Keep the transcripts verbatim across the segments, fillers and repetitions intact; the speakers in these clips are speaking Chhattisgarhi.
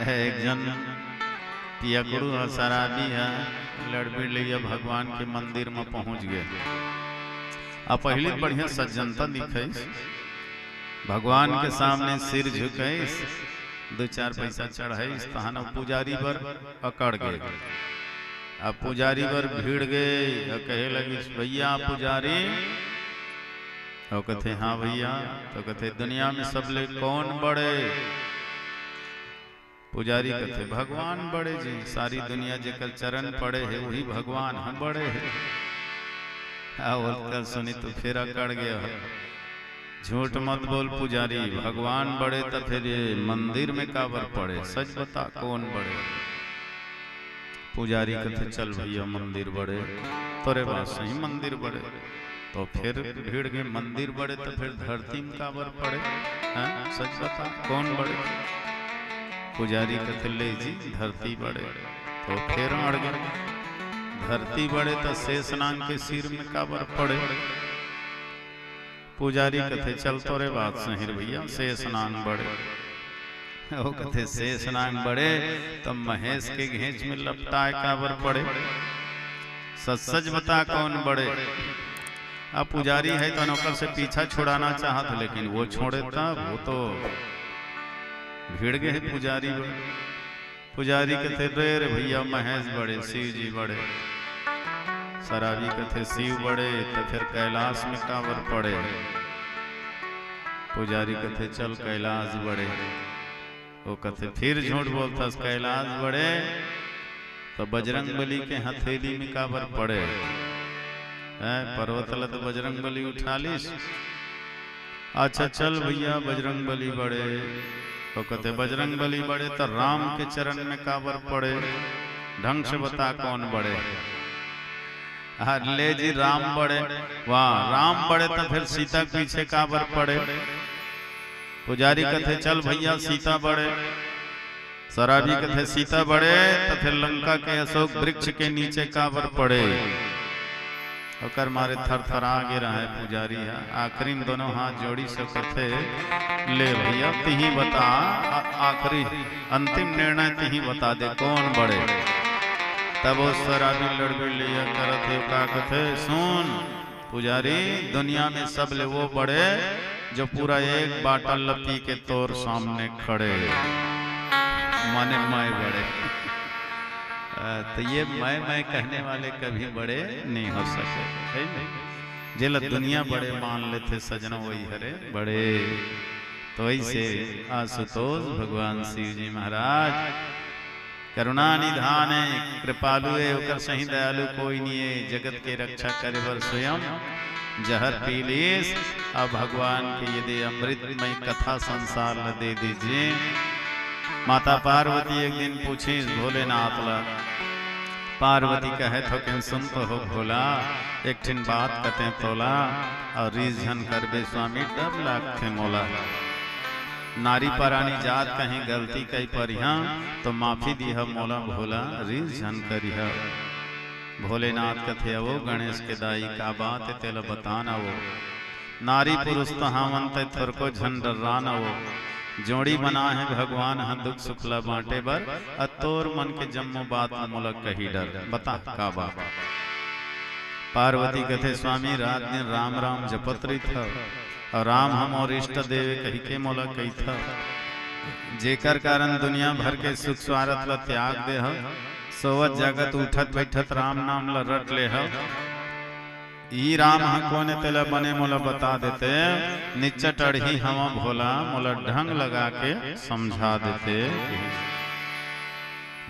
एक झन पियकड़ू ह, शराबी ह, लड़बिड़ लइया भगवान के मंदिर म पहुंच गे। अब पहिली बढ़िया सज्जनता दिखाइस, भगवान के सामने सिर झुकाइस, दू चार पैसा चढ़ाइस, तहान ओ पुजारी बर अकड़ गे। अब पुजारी बर भिड़ गे, अउ कहे लगिस, "भइया पुजारी," अउ कथे, "हाँ भइया," त कथे, "दुनिया में सबले कौन बड़े?" पुजारी कथे, "भगवान बड़े जी, सारी दुनिया जेकर चरण पड़े हे, वही भगवान ह बड़े हे।" आ, ओकर सुनी त फेर अकड़ गे ह। "झूठ मत बोल पुजारी, भगवान बड़े त फेर ये मंदिर में काबर पड़े? सच बता, कौन बड़े?" पुजारी कथे, "चल भइया, मंदिर बड़े, तोरे बात सही, मंदिर बड़े।" त फेर भिड़ गे, "मंदिर बड़े त फेर धरती में काबर पड़े? हैं? सच बता, कौन बड़े?" पुजारी कथे, "ले जी, धरती बड़े।" त फेर अड़ गे, "धरती बड़े त शेष नाग के सिर में काबर पड़े?" पुजारी कथे, "चल तोरे बात सही रे भइया, शेष नाग बड़े।" ओ कथे, "शेष नाग बड़े त महेश के घेंच में लपटाए काबर पड़े? सच सच बता कौन बड़े?" अब पुजारी हे त ओकर से पीछा छुड़ाना चाहत हे, लेकिन ओ छोड़े तब, ओ तो भिड़ गे हे पुजारी बर। पुजारी कथे, "रे रे भइया, महेश बड़े, शिव जी बड़े।" शराबी कथे, "शिव बड़े त फेर कैलाश में काबर पड़े?" पुजारी कथे, "चल कैलाश बड़े।" ओ कथे, "फिर झूठ बोलथस, कैलाश बड़े त बजरंग बली के हथेली में काबर पड़े? हैं, पर्वत ल त बजरंग बली उठा लिस।" "अच्छा चल भइया, बजरंग बली बड़े।" ओ कथे, "बजरंग बली बड़े त राम के चरण में काबर पड़े? ढंग से बता कौन बड़े?" "अरे ले जी, राम बड़े।" "वाह, राम बड़े त फेर सीता के पीछे काबर पड़े?" पुजारी कथे, "चल भइया, सीता बड़े।" शराबी कथे, "सीता बड़े त फेर लंका के अशोक वृक्ष के नीचे काबर पड़े?" ओकर मारे थरथरा गे रहय पुजारी ह। आखिरी में दोनों हाथ जोड़िस अउ कथे, "ले भइया, तिही बता, आ-, आखिरी अंतिम निर्णय तिही बता दे, कौन बड़े?" तब ओ शराबी लड़बिड़ लइया करत हे, का कथे, "सुन पुजारी, दुनिया में सबले ओ बड़े, जो पूरा एक बाटल ल पी के तोर सामने खड़े, माने मैं बड़े।" अ, त ये मैं, मैं कहने वाले कभी बड़े नहीं हो सके, हे नहीं? जेला दुनिया बड़े मान लेथे सजनो, वही हरे बड़े। त वइसे आशुतोष भगवान शिव जी महाराज करुणा निधान हे, कृपालु हे, ओकर सही दयालु कोई नहीं हे। जगत के रक्षा करे बर स्वयं जहर पी लीस, अउ भगवान के ये दे अमृतमय कथा संसार ल दे दीजिए। माता पार्वती एक दिन पूछिस भोलेनाथ ल, पार्वती कहे थोकिन सुन तो हो भोला, एक ठिन बात कथे तोला, अउ रीस झन करबे स्वामी, डर लागथे मोला। नारी परानी जात कहीं गलती कई परिहा, तो माफी दिहा मोला भोला, रीस झन करिहा। भोलेनाथ कथे, "अवो गणेश के दाई, का बात हे तेला बता ना वो। नारी पुरुष त हावन तै थोरको झन डर्रा ना वो। जोड़ी बना हे भगवान ह दुख सुख ला बांटे बर, अ तोर मन के जम्मो बात ल मोला कही डर। बता का बात?" पार्वती कथे, "स्वामी, रात दिन राम राम जपत रहिथव, अउ राम ह मोर इष्ट देव कहिके मोला कहिथव, जेकर कारण दुनिया भर के सुख स्वार्थ ल त्याग दे हव, सोवत जागत उठत बइठत राम नाम ल रट ले हव। ई राम ह कोन ए तेला बने मोला बता देते, निच्चट अड़ही हवं भोला, मोला ढंग लगा के समझा देते।"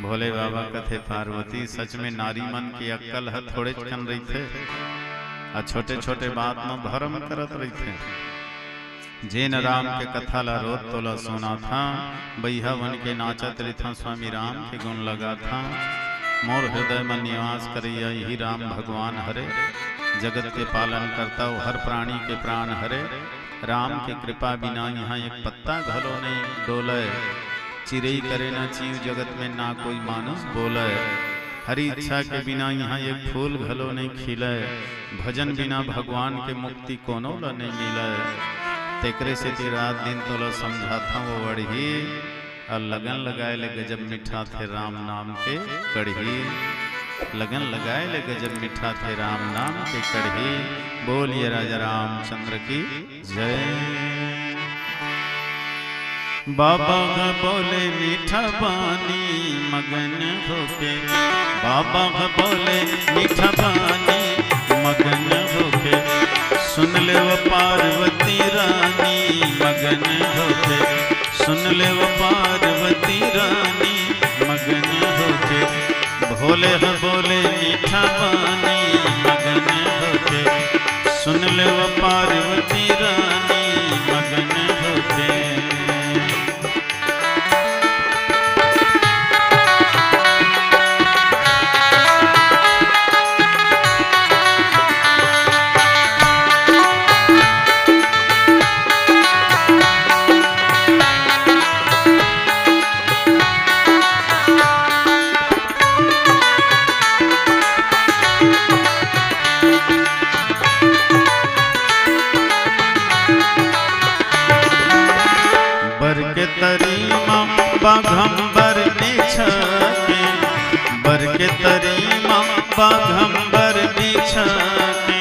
भोले बाबा कथे, "पार्वती, सच में नारी मन के अक्कल ह थोड़ेच कन रहिथे, अ छोटे-छोटे बात म भरम करत रहिथे। जेन राम के कथा ला रोज तोला सुनाथंव, बइहा बन के नाचत रहिथंव, स्वामी राम के गुण लगाथंव। मोर हृदय म निवास करइया इही राम भगवान हरे, जगत के पालन करता, वो हर प्राणी के प्राण हरे। राम के कृपा बिना इहाँ एक पत्ता घलो नइ डोलय। चिरई करे न चींव जगत में ना कोई मानुष बोलय। हरि इच्छा के बिना इहाँ एक फूल घलो नइ खिलय। भजन बिना भगवान के मुक्ति कोनो ल नइ मिलय। तेकरे सेती रात दिन तोला समझाथंव ओ अड़ही, अउ लगन लगाए ले गजब मिठाथे राम नाम के कड़ही। लगन लगाए ले गजब मिठाथे राम नाम के कड़ही। बोलिए राजा रामचंद्र की जय। बाबा ह बोले मीठा बानी मगन होके, बाबा ह बोले मीठा बानी मगन होके, सुन ले वो पार्वती रानी मगन होके, सुन ले वो पार्वती रानी मगन होके, भोले ह बोले मीठा बानी मगन होके, सुन ले वो पार्वती रानी मगन होके। बर के तरी म बाघंबर बिछा के, बर के तरी म बाघंबर बिछा के,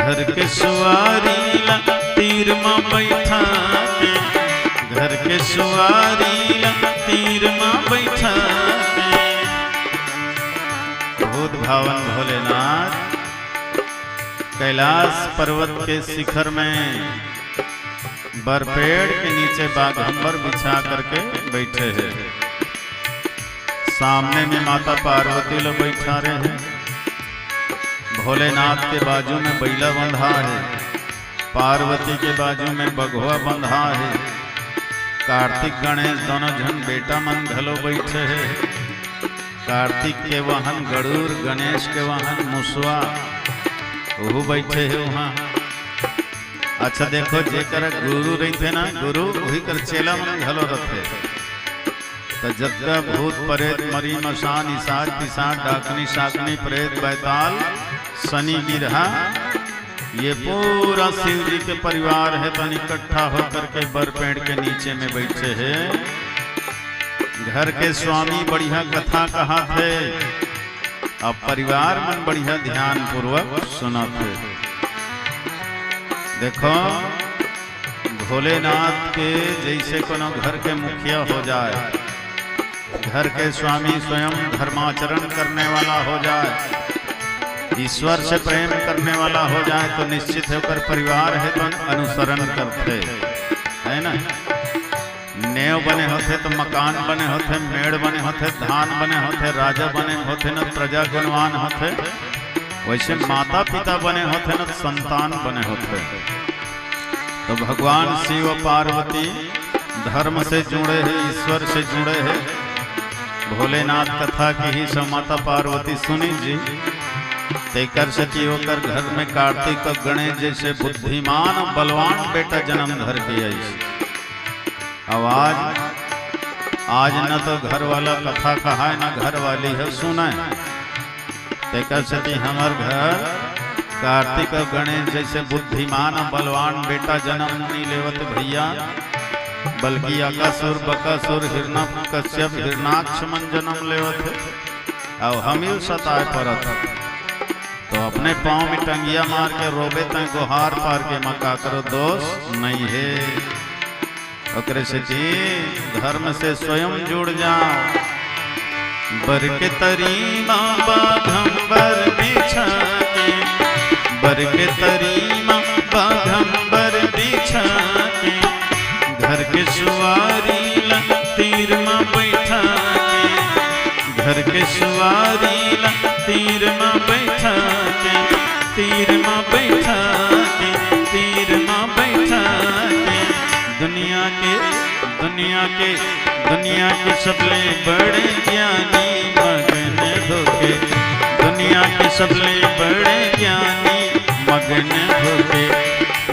घर के सुवारी ला तीर म बैठा के, घर के सुवारी ला तीर म बैठा के। बहुत भावन भोलेनाथ। कैलाश पर्वत के शिखर में बरपेड़ के नीचे बाघंबर बिछा करके बैठे हे। सामने में माता पार्वती ल बैठा रहे हे। भोलेनाथ के बाजू में बइला बंधा हे, पार्वती के बाजू में बघवा बंधा हे। कार्तिक गणेश दोनों झन बेटा मन घलो बैठे हे। कार्तिक के वाहन गरुड़, गणेश के वाहन मुसवा, ओहू बैठे हे उहाँ। अच्छा देखो, जेकर गुरु रहिथे ना, गुरु, उही कर चेला मन घलो रथे। त जतका भूत परेत, मरी मसान, इसार पिसार, डाकनी साकनी, प्रेत बैताल, सनी गिरहा, ये पूरा शिव जी के परिवार हे, तन इकट्ठा होकर के बरपेड़ के नीचे में बैठे हे। घर के स्वामी बढ़िया कथा कहत हे, अब परिवार मन बढ़िया ध्यानपूर्वक सुनत हे। देखो, भोलेनाथ के जैसे कोनो घर के मुखिया हो जाए, घर के स्वामी स्वयं धर्माचरण करने वाला हो जाए, ईश्वर से प्रेम करने वाला हो जाए, तो निश्चित हे ओकर परिवार हे तो अनुसरण करथे, है ना? नेव बने होथे तो मकान बने होथे, मेड़ बने होथे, धान बने होथे, राजा बने होथे न प्रजा गुणवान होथे, वैसे माता पिता बने होथे न संतान बने होथे। तो भगवान शिव पार्वती धर्म से जुड़े हे, ईश्वर से जुड़े हे। भोलेनाथ कथा किहिस अउ माता पार्वती सुनिस जी। तेकर सेती ओकर घर में कार्तिक अउ गणेश जैसे बुद्धिमान अउ बलवान बेटा जन्म धर के आइस। अउ आज, आज न तो घर वाला कथा कहाय, न घर वाली ह सुनय। तेकर सेती हमर घर कार्तिक अउ गणेश जैसे बुद्धिमान अउ बलवान बेटा जन्म नइ लेवत भैया, बल्कि अकासुर, बकासुर, हिरण्यकश्यप, हिरणाक्ष मन जन्म लेवत हे। अउ हमीर सताय परत हे। तो अपने पाँव में टंगिया मार के रोबे तंय गोहार पार के, एमा काकरो दोष नइ हे। ओकरे सेती धर्म से स्वयं जुड़ जा। बर के तरी मा बाघंबर बिछा के, बर के तरी मा बाघंबर बिछा के, घर के सुवारी ला तीर मा बैठा के, घर के सुवारी ला तीर मा बैठा के, तीर मा बैठा के, तीर मा बैठा के। दुनिया के, दुनिया के, दुनिया के सबले बड़े ज्ञानी मगन होके, दुनिया के सबले बड़े ज्ञानी मगन होके,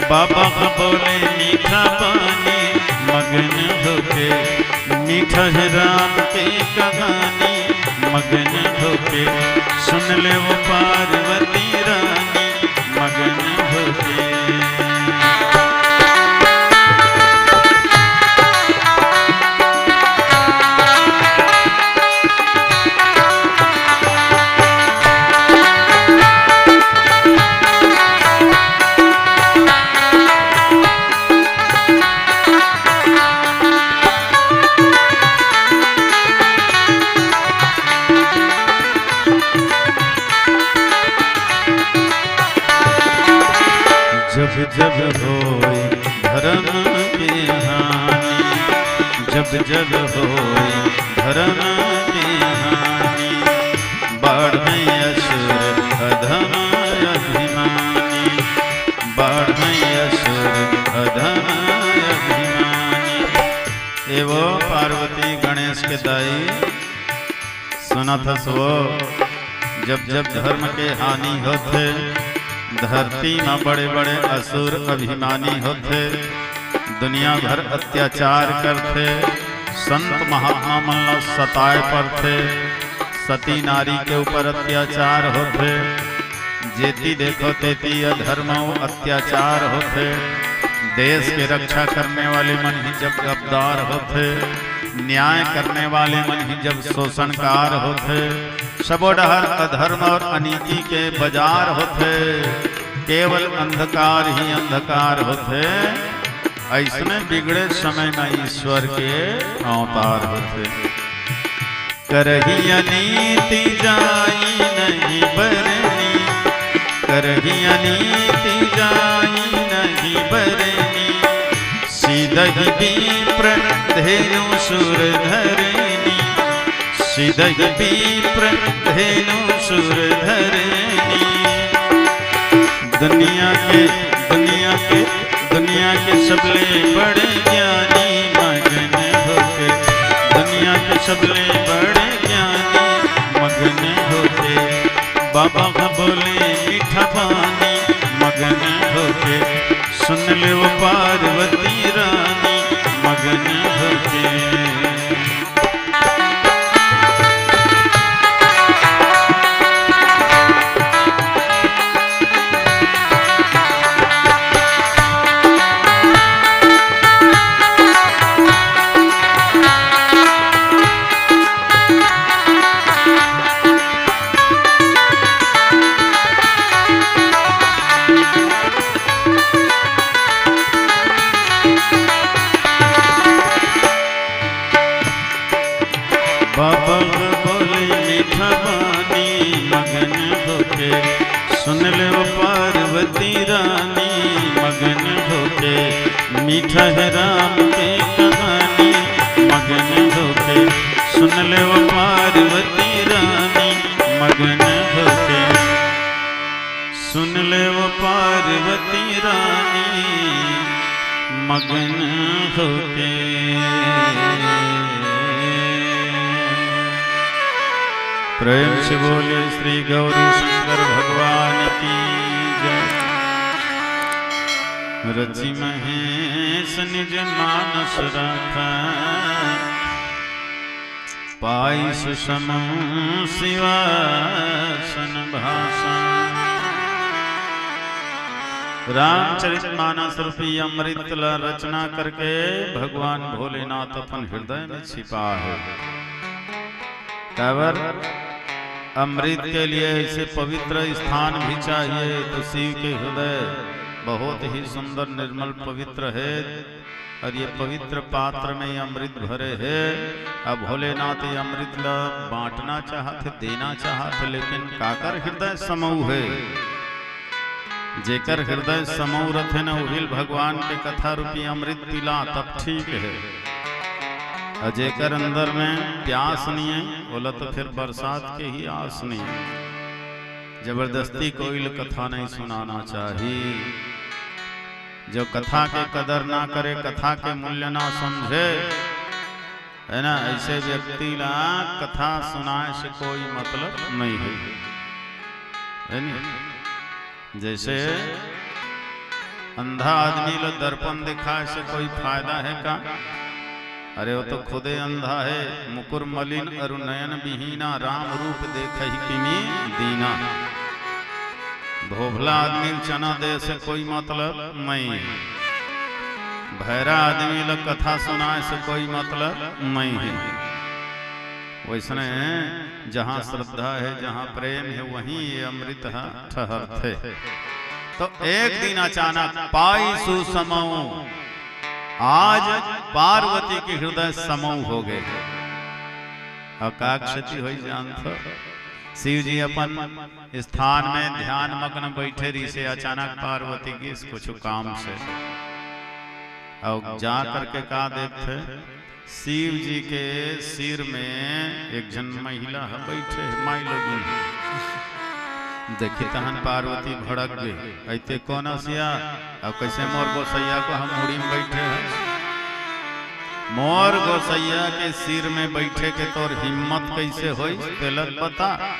बाबा ह बोले मीठा पानी मगन होके, मीठा हे राम के कहानी मगन होके, सुन ले वो पार्वती रानी मगन होके। जब जब होई धर्म के हानि, बाढ़ै असुर अधम अभिमानी, बाढ़ै असुर अधम अभिमानी। ए वो पार्वती गणेश के दाई, सुनत हस वो, जब जब धर्म के हानि होथे, धरती म बड़े-बड़े असुर अभिमानी होथे, दुनिया भर अत्याचार करथे, संत महात्मा मन ल सताए परथे, सती नारी के ऊपर अत्याचार होथे, जेती देखो तेती अधर्म अउ अत्याचार होथे। देश के रक्षा करने वाले मन ही जब गद्दार होथे, न्याय करने वाले मन ही जब शोषणकार होथे, सबो डहर अधर्म और अनीति के बाजार होथे, केवल अंधकार ही अंधकार होथे। अइसने बिगड़े समय में ईश्वर के अवतार होथे। करही अनीति जाई नहीं बरनी, करही अनीति जाई नहीं बरनी, सीदहि विप्र धेनु सुर धरनी, सीदहि विप्र धेनु सुर धरनी। दुनिया के, दुनिया के, दुनिया के सबले बड़े ज्ञानी मगन होके, दुनिया के सबले बड़े ज्ञानी मगन होके, बाबा ह बोले मीठा बानी मगन होके, सुन ले वो पार्वती रानी मगन होके। बाबा बोले मीठा बानी मगन होके, सुन ले वो पार्वती रानी मगन होके, मीठा है राम के कहानी मगन होके, सुन ले वो पार्वती रानी मगन होके, सुन ले वो पार्वती रानी मगन होके। प्रेम से बोले श्री गौरी शंकर भगवान की जय। रचि महेश निज मानस राखा, पाई सुसमु शिवासन भाषा। रामचरित मानस रूपी अमृत ला रचना करके भगवान भोलेनाथ अपन हृदय में छिपा है। काबर? अमृत के लिए ऐसे पवित्र स्थान भी चाहिए, तो शिव के हृदय बहुत ही सुंदर, निर्मल, पवित्र है। और ये पवित्र पात्र में अमृत भरे है। अब भोलेनाथ ये अमृत ला बांटना चाहत है, देना चाहत है, लेकिन काकर हृदय समऊ है? जेकर हृदय समऊ रथे न, उहिल भगवान के कथा रूपी अमृत पिला, तब ठीक है। और जेकर अंदर में प्यास नहीं है, ओला तो फिर बरसात के ही आस नहीं है। जबरदस्ती कोई ल कथा नहीं सुनाना चाहिए। जो कथा के कदर ना करे, कथा के मूल्य ना समझे, है ना, ऐसे व्यक्ति ला कथा सुनाए से कोई मतलब नहीं है, है नी? जैसे अंधा आदमी ला दर्पण दिखाए से कोई फायदा है का? अरे, वो तो खुदे अंधा है। मुकुर मलिन अरु नयन विहीना, राम रूप देखहि किमि दीना। भोभला आदमी ल चना दे से कोई मतलब नहीं है। भैरा आदमी ल कथा सुनाए से कोई मतलब नहीं है। वैसने जहाँ श्रद्धा है, जहाँ प्रेम है, वहीं ये अमृत ह ठहरथे। तो एक दिन अचानक पाई सुसमऊ, आज पार्वती के हृदय समऊ हो गए। अकाक्षति होई जानथो, शिव जी अपन स्थान में ध्यान मग्न बैठे रहिसे, अचानक पार्वती गिस कुछ काम से, और जा करके का देखथे, शिव जी के सिर में एक झन महिला ह बइठे हे, माई लोगिन। देखी तहन पार्वती भड़क गे, "अइते कोन असिया, अउ कइसे मोर गोसइया के मुड़ी में बइठे हस? मोर गोसइया के सिर में बइठे के तोर हिम्मत कइसे होइस, तेला त बता।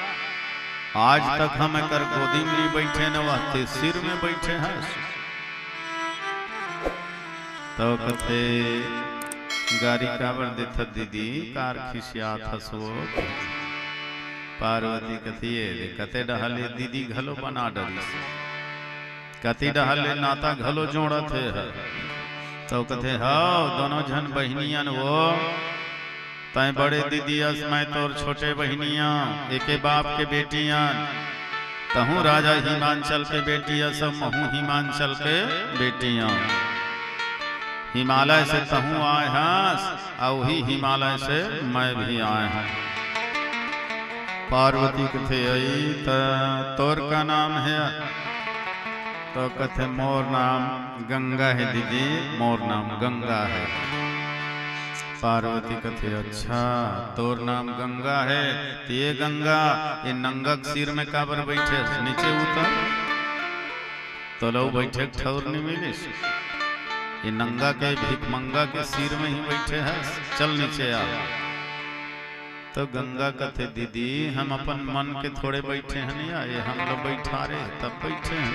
आज तक हम एकर गोदी में नइ बइठे न, वह ते सिर में बइठे हस।" तव कथे, "गारी काबर देथस दीदी, काबर खिसियात हस वो?" पार्वती कथे, "ए दे, कते डहर ले दीदी घलो बना डरिस, कति डहर ले नाता घलो जोड़त हे ह।" तव कथे, "हव, दोनों झन बहिनियन वो, तैं बड़े दीदी अस, मैं तोर छोटे बहिनी अव, एके बाप के बेटी अन। तहूँ राजा हिमांचल के बेटी अस, महूँ हिमांचल के बेटी अव। हिमालय से तहूँ आय हस, अउ उही हिमालय से मैं भी आय हँव।" पार्वती कथे, "अई, त तोर का नाम हे?" तव कथे, "मोर नाम गंगा हे दीदी, मोर नाम गंगा हे।" पार्वती कथे, "अच्छा, तोर नाम गंगा हे, त ये गंगा, ये नंगा के सिर में काबर बइठे हस? नीचे उतर, तोला बइठे के ठउर नइ मिलिस। ये नंगा के, भिखमंगा के सिर में ही बइठे हस, चल नीचे आ।" तव गंगा कथे, "दीदी, हम अपन मन के थोड़े बइठे हन या, ये हमला बइठारे हे, तब बइठे हन।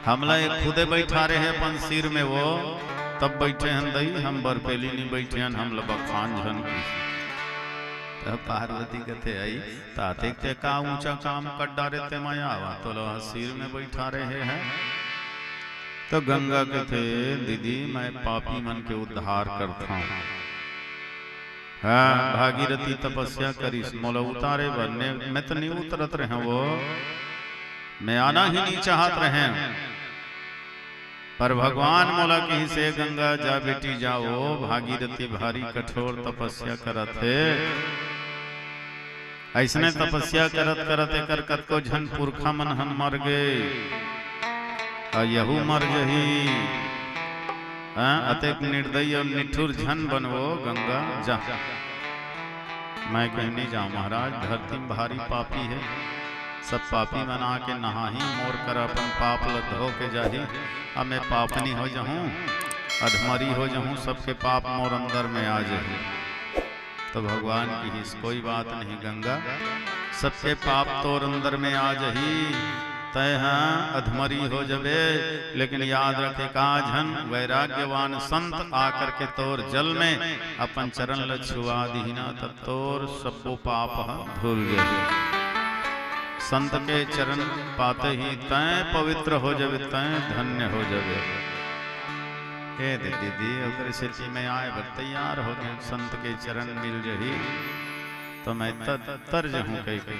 हमला ये खुदे बइठारे हे अपन सिर में वो, तब बइठे हन दई, हम बरपेली नइ बइठे हन, हमला बखान झन।" तव पार्वती कथे, "अई, त अतेक ते का ऊँचा काम कर डारे ते मैं आवा, तोला सिर में बइठारे हे, हैं?" तव गंगा कथे, "दीदी, मैं पापी मन के उद्धार करथँव।" हाँ, भागीरथी तपस्या करिस, मोला उतारे बर, ने, मैं त नइ उतरत रहेंव वो, मैं आना ही नइ चाहत रहेंव, पर भगवान मोला किहिस, "ए गंगा, जा बेटी, जा, वो भागीरथी भारी कठोर तपस्या करत हे।" अइसने तपस्या करत करत एकर कतको झन पुरखा मन ह मर गे, अउ यहू मर जही। हाँ, अतेक निर्दयी अउ निठुर झन बनवो गंगा, जा। मैं कहीं नइ जाँव महाराज, धरती में भारी पापी हे, सब पापी मन आके नहाही, मोर करा अपन पाप ल धो के जाही, अब मैं पापनी हो जहूँ, अधमरी हो जहूँ, सबके पाप मोर अंदर में आ जही। त भगवान किहिस, "कोई बात नहीं गंगा, सबके पाप तोर अंदर में आ जही, तैं ह अधमरी हो जबे, लेकिन याद रखे, का झन वैराग्यवान संत आकर के तोर जल में अपन चरण ल छुआ दिही ना, त तोर सब्बो पाप ह धुल जही।" संत के चरण पाते ही तैं पवित्र हो जबे, तैं धन्य हो जबे। ए दे दीदी, ओकरे सेती मैं आए बर तैयार हो गेंव, संत के चरण मिल जही त मैं तर, तर जहूँ कहिके।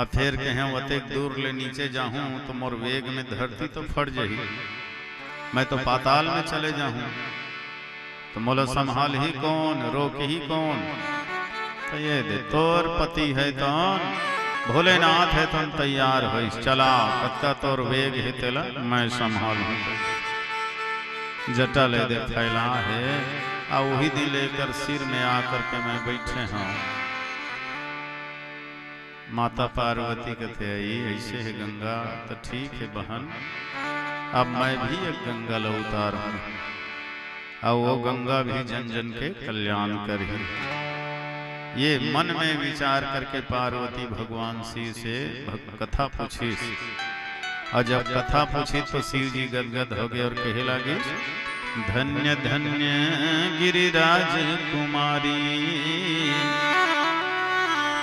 अब फेर कहेंव, अतेक दूर ले नीचे जाहूँ त मोर वेग में धरती तो फट जही, मैं तो पाताल में चले जाहूँ। त मोला संभालही कोन, रोकही कोन? त ए दे, तोर पति हे तोन, भोलेनाथ हे तोन, तैयार होइस, चला, कतका तोर वेग हे तेला मैं संभालहूँ। जटा ल ए दे फैला हे, अउ उही दिन ले एकर सिर में आकर के मैं बइठे हँव। माता पार्वती कथे, "अई, अइसे हे गंगा, त ठीक हे बहन, अब मैं भी एक गंगा ल उतारहूँ, अउ वो गंगा भी जन जन के कल्याण करही।" ये मन में विचार करके पार्वती भगवान शिव से भग-, कथा पूछिस, अउ जब कथा पूछिस त शिव जी गदगद हो गे अउ कहे लागिस, "धन्य धन्य गिरिराज कुमारी,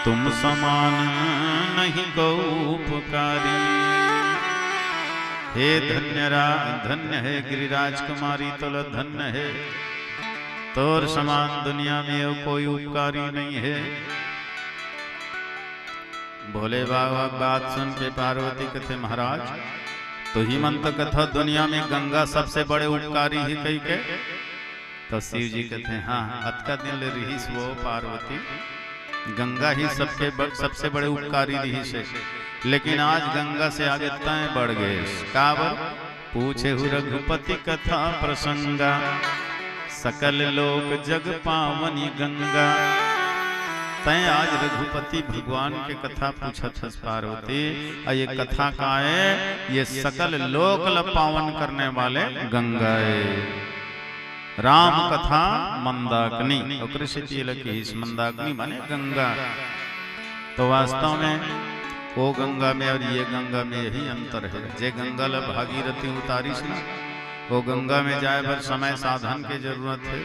तुम समान नहीं को उपकारी।" हे धन्य रा-, धन्य हे गिरिराज कुमारी, तोला धन्य हे, तोर समान दुनिया में अउ कोई उपकारी नइ हे। भोले बाबा के बात सुन के पार्वती कथे, "महाराज, तुही मन तो कथव दुनिया में गंगा सबसे बड़े उपकारी हे कहिके।" त शिव जी कथे, "हाँ, अतका दिन ले रिहिस वो पार्वती, गंगा ही सबके ब-, सबसे बड़े उपकारी रिहिस हे, लेकिन आज गंगा से आगे तैं बढ़ गेस।" काबर? पूछेहु रघुपति कथा प्रसंगा, सकल लोक जग पावनी गंगा। तैं आज रघुपति भगवान के कथा पूछत हस पार्वती, अउ ये कथा का ए? ये सकल लोक ल पावन करने वाले गंगा ए। राम कथा मंदाकिनी, ओकरे सेती एला किहिस मंदाकिनी माने गंगा। तो वास्तव में ओ गंगा में अउ ये गंगा में यही अंतर हे। जे गंगा ल भागीरथी उतारिस ना, ओ गंगा में जाए बर समय साधन के जरूरत हे,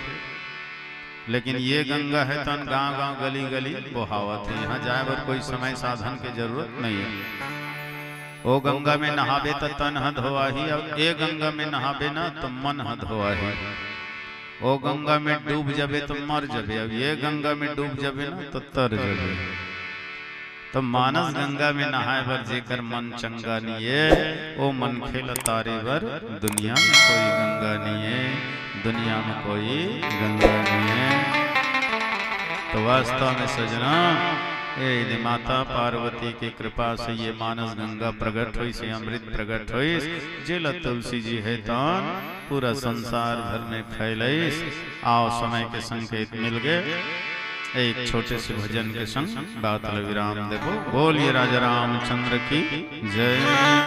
लेकिन ये गंगा हे तन गांव-गांव, गली-गली बोहावत हे। यहाँ जाए बर कोई समय साधन के जरूरत नहीं हे। ओ गंगा में नहाबे त तन ह धोआही, अउ ए गंगा में नहाबे ना त मन ह धोआही। ओ गंगा में डूब जबे त मर जबे, अउ ये गंगा में डूब जबे ना त तर जबे। त मानस गंगा में नहाए बर जेकर मन चंगा निये, ओ मनखे ल तारे बर दुनिया में कोई गंगा निये, दुनिया में कोई गंगा निये। तो वास्तव में सजना, ए दे माता पार्वती के कृपा से ये मानस गंगा प्रगट होइस, ये अमृत प्रगट होइस, जेला तुलसी जी हे तन पूरा संसार भर में फैलइस। आओ, समय के संकेत मिल गए, एक छोटे से भजन के संग बात ल विराम देबो। बोलिए राजा रामचंद्र की जय।